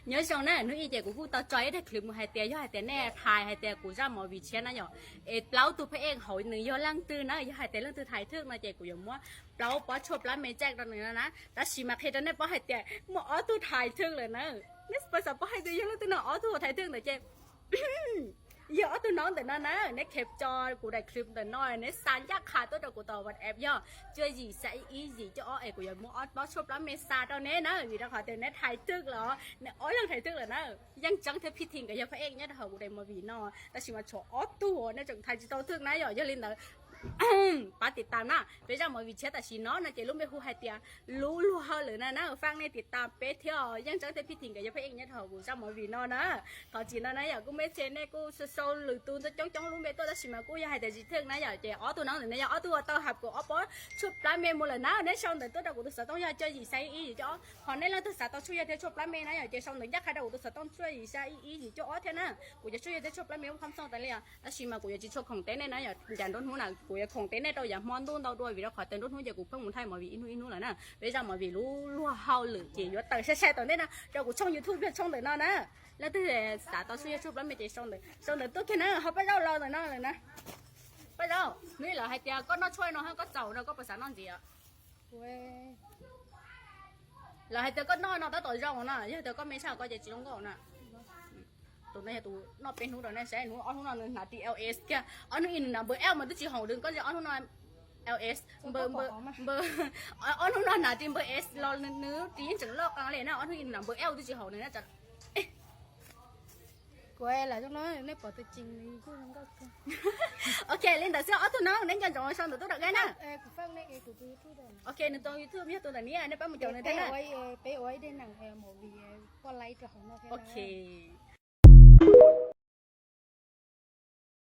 Nyob zoo na, hnub ib ces kuv kuj tau tso ib daim clip mus hais tias yog hais tias nej hais hais tias kuv zaj movie tshiab na yom, es plaub tug phab ej hauv nws yog leej twg na, yog hais tias leej twg thais thwj no ces kuv yuav muab plaub pob tshuaj plab me tsaij rau nws no na. Tab sis mas qhia rau nej paub hais tias muaj ob tug thais thwj lawm na. Nej puas xav paub hais tias yog leej twg no ob tug thais thwj ntawd ces yog ob tug noob ntawm no na. Neb khev tso kuv daim clip ntawm no, neb xa ncaj qha tuaj rau kuv tus WhatsApp yog cuaj yim xya ib yim cuaj ob es kuv yuav muab ob pob tshuaj plab me xa rau neb na, vim rau qhov tias neb thais thwj lawm, neb ob leeg thais thwj lawm na. Yeej Tseeb thiab Phij Thi nkawd yog phab ej nyob rau hauv kuv daim movie no, tab sis mas tshuav ob tug nej tseem thais tsis tau thwj na yom. Yog li ntawd pab tiv tam na, peb zaj movie tshiab tam sim no no ces lub npe hu hais tias Lub Luag Hauj Lwm na na. Faaj nej tiv tam peb thiab, Yeej Tseeb thiab Phij Thi nkawd yog phab ej nyob rau hauv kuv zaj movie no na. Thov txim no na yom, kuj me tse nej kuj sau lwm tus ntawd coob coob lub npe tuaj tab sis mas kuj yog hais tias tsis thwj na yom. Ces ob tug noob ntawm no yog ob tug uas tau hais kuv ob pob tshuaj plab me mus lawm na. Neb sau ntawm tuaj rau kuv tus xov tooj yog cuaj yim xya ib yim cuaj ob. Ho nej leej twg xav tau tshuaj yog thiab tshuaj plab me na yom ces sau ntawm ncaj qha rau kuv tus xov tooj cuaj yim xya ib yim cuaj ob thiab na. Kuv cov tshuaj yog thiab tshuaj plab me muaj qhov txooj tas li os, tab sis mas kuv yuav tsis tshua khoom teb nej na yom. Cas nruab hnub na kuv yuav khoom teb nej rau yav hmo ntuj ntau dua vim rau qhov tias nruab hnub ces kuv pheej mus thaij movie ib hnub ib hnub lawm na. Peb zaj movie Lub Luag Hauj Lwm ces yuav tawm sai sai tom ntej no rau kuv tshooj YouTube yog tshooj ntawm no na. Leej twg xav tau tshuaj yog tshuaj plab me ces sau ntawm, sau ntawm tuaj kiag na, ho Paj Zaub los ntawm no lawm na. Paj Zaub, hnub ib lawv hais tias koj noj tshuaj no koj txaus no koj puas xav noj ntxiv? Lawv hais tias koj noj no tab tom zoo na, yog tias koj me tshaj koj ces tsis zoo nkauj na. Tus no yog tus noj peb hnub rau nej saib, hnub ob hnub no nws hnav ris L S kiag, ob hnub ib nws hnav npawg L mas twb tsis haum, koj ob hnub no L S, npawg, npawg, ob hnub no hnav ris npawg S los nws ris yeej tseem loj qee li na, ob hnub ib nws hnav npawg L twb tsis haum nws na. Ok, li ntawd xwb ob tug no neb nco ntsoov sau ntawm tuaj rau neb na. Ok, nws tus YouTube yog tus ntawm no, nej pab mus caum nws thiab na. Ok.